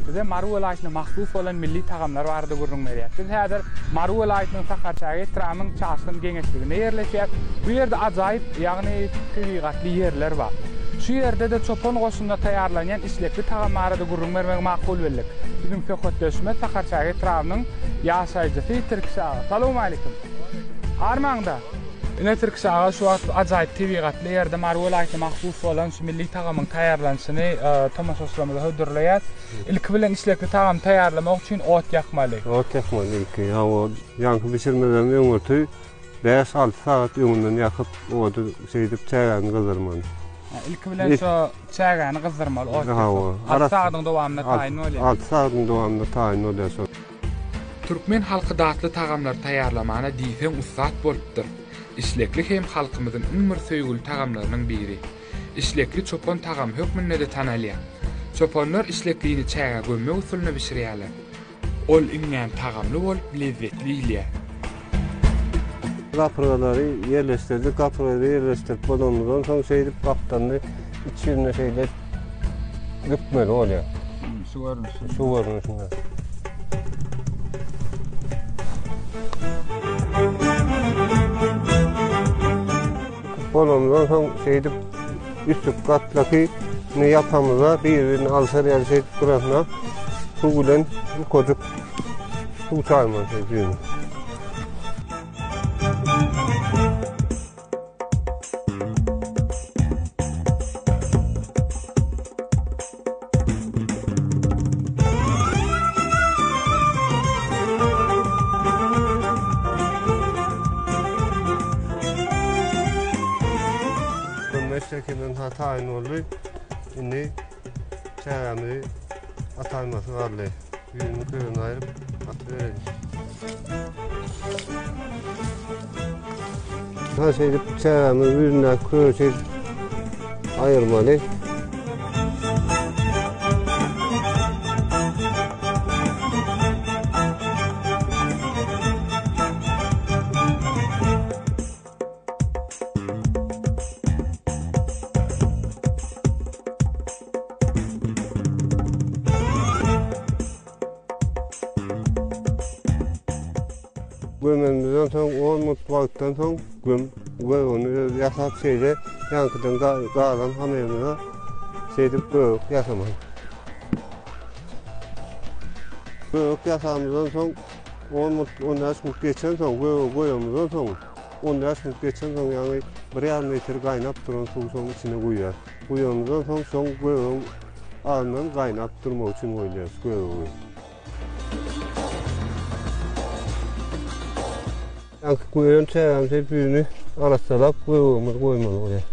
Size Mary welaýatyna mahsus bolan milli tagamlar barada gürrüň berýäs. Biz häzir Mary welaýatynyň Sakarçäge etrabynyň Çaşgyn geňeşliginde ýerleşýäs. Bu ýerde ajaýyp, ýagny tebigatly ýerler bar. Şu ýerde-de çopan goşunda taýýarlanýan işlekli tagam barada gürrüň bermegi makul bildik. Biziň söhbetdeşimiz Sakarçäge etrabynyň ýaşaýjysy Tirkiş aga. Salowmalikim. Armaňda. Ine Tirkiş aga şu wagt ajaýyp tebigatly ýerde Mary welaýatyna mahsus bolan şu milli tagamyň taýýarlanyşyny tomaşaçylarymyza hödürleýäs. Ilki bilen işlekli tagamy taýýarlamak üçin ot ýakmaly. Ot ýakmaly ilki. Hawa, ýaňky bişirmeden öňürti 5-6 sagat öňünden ýakyp, ody şeýdip çägäni gyzdyrmaly. Ilki bilen şo çägäni gyzdyrmaly ot ýakyp. Hawa. 6 sagadyň dowamynda taýyn bolýar. 6 sagadyň dowamynda taýyn bolýar şol. Türkmen halky datly tagamlary taýýarlamana diýseň ussat bolupdyr. Işlekli hem halkymyzyň iň bir söýgüli tagamlarynyň biri. Işlekli çopan tagamy hökmünde-de tanalýar. Çopanlar işleklini çägä gömmek usulynda bişirýärler. Ol iňňän tagamly bolup, lezzetli iýilýär. Gapyrgalary ýerleşdirdik. Gapyrgalary ýerleşdirip bolanymyzdan soň şeýdip gapdalny iç ýüzüne şeýle bükmeli bolýar. Şu görnüşinde. Şu görnüşinde. Bolandan soň şeýdip üstü gatlaky ne ýapamyza bir-birini alşar ýaly şeýdip gyrasyna suw bilen ýukajyk suw çaýmaly şeýdip. Gömmeç çekimden ha taýyn boldy. Indi çägämizi ataýmasy galdy. Ýüzüni köýüni aýryp atybereli. Ha şeýdip çägämizi ýüzündäki köýi şeýdip aýyrmaly. Gömenimizden soň 10 minut wagtdan soň göm gögüni öz ýasap şeýle ýaňkydan galan hamyrymyza şeýdip gögek ýasamaly. Gögek ýasamyzdan soň 10 minut 15 minut geçen soň gögegi goýamyzdan soň 15 minut geçen soň ýaňy bir ýarym litr gaýnap duran suwy şoň içine guýýar. Guýanymyzdan soň şoň gögegiň azyndan gaýnap durmagy üçin goýulýar şu gögegi. Ýaňky goýan çägämizi hep ýüzüni arassalap gögegimizi goýmaly bolýar.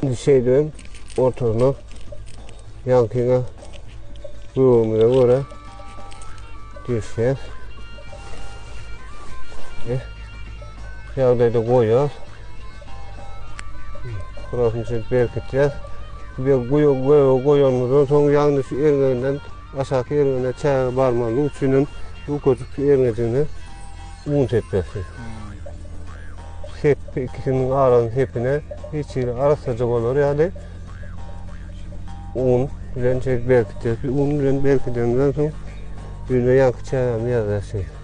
Indi şeýdibem ortasyna ýaňkyňa gögegimize görä düşýär. Ýagdaýda goýýas. Gyrasyny şeýdip berkitýäs. Bir guýy goýanymyzdan soň ýagny şu erňeginden aşaky erňegine çäge barmazlyk üçin hem ýukajyk şu erňejigine un sepýäs. Sep ikisiniň arasyny sepine hiç hili arassaja bolar ýaly un bilen şeýdip berkitýäs. Un bilen berkidenden soň ýüzüne ýaňky çägäni ýazýas şeýdip.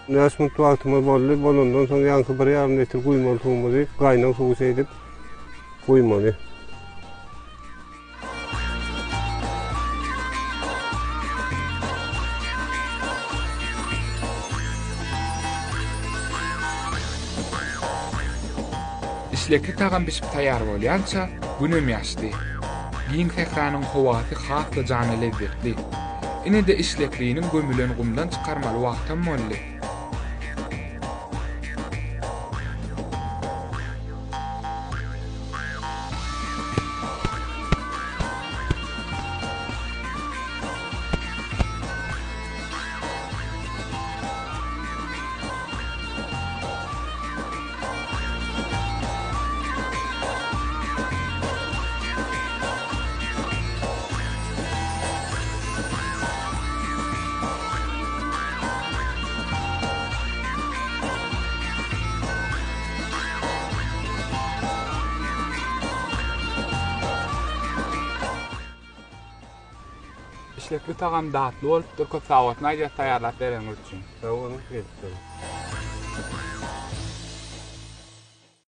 Bäş minut wagtymyz boldy. Bolandan soň ýaňky bir ýarym litr guýmaly suwumyzy gaýnag suwy şeýdip guýmaly. Işlekli tagam bişip taýýar bolýança, Günem ýaşdy. Giň sähranyň howasy has-da jana lezzetli. Ine-de işlekliniň gömülen gumdan çykarmaly wagtam boldy. Işlekli tagam datly bolupdyr. Köp sag bolsun aýdýas taýýarlap bereniňiz üçin. Sag boluň, gelip duruň.